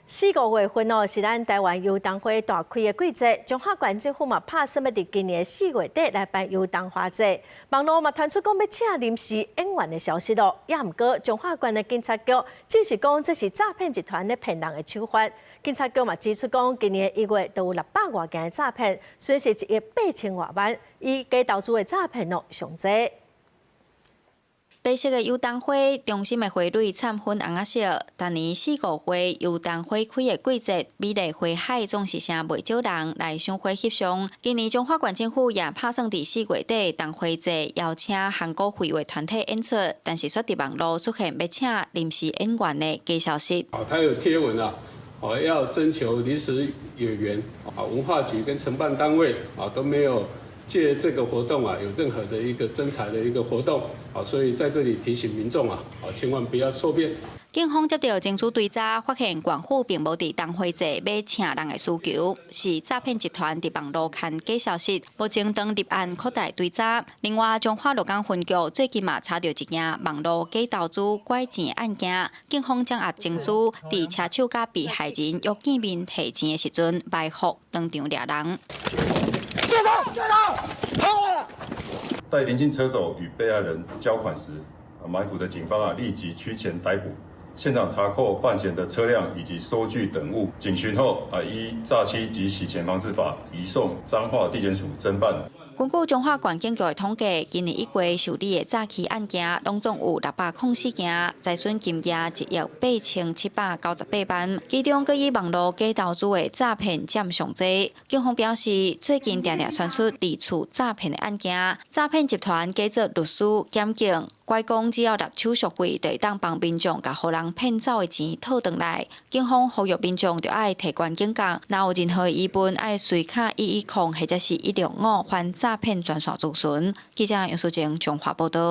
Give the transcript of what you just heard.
四五月份哦，是咱台灣油桐花大開的季節。彰化縣政府嘛，拍算欲佇今年四月底來辦油桐花節。網路嘛傳出講欲請臨時演員的消息咯。也毋過彰化縣的警察局證實講，這是詐騙集團咧騙人的手法。警察局嘛指出講，今年1月就有600外件的詐騙，損失1億8千外萬，以假投資的詐騙哦上濟。白色的油桐花，中心的花蕊摻粉紅仔色。逐年四五月油桐花開的季節，美麗花海總是成袂少人來賞花翕相。今年彰化縣政府也拍算佇4月底桐花節邀請韓國繪畫團體演出，但是卻佇網路出現欲請臨時演員的假消息。哦，他有貼文啊，哦，要徵求臨時演員，啊，文化局跟承辦單位啊都沒有借這個活動啊，有任何的一個徵才的一個活動啊，所以在這裡提醒民眾啊，啊，千萬不要受騙。警方接到情資追查，發現縣府並無佇桐花節欲請人的需求，是詐騙集團佇網路刊假消息，目前正立案擴大追查。另外，彰化鹿港分局最近嘛查著一件網路假投資拐錢案件，警方掌握證據，佇車手佮被害人約見面提錢的時陣，埋伏當場掠人。接手，接手，待林姓車手與被害人交款時，埋伏的警方啊立即趨前逮捕，現場查扣犯嫌的車輛以及收據等物，警詢後啊依詐欺及洗錢防治法移送彰化地檢署偵辦。根據彰化縣警局的統計，今年1月受理的詐欺案件，攏總有604件，財損金額1億8798萬，其中閣以網路假投資的詐騙佔上濟。警方表示，最近定定傳出二次詐騙的案件，詐騙集團假做律師、檢警，拐講只要納手續費，就會當幫民眾共予人騙走的錢討轉來。警方呼籲民眾著愛提懸警覺，若有任何疑問，愛隨敲110或者是165反詐騙專線諮詢。記者楊淑靜彰化報導。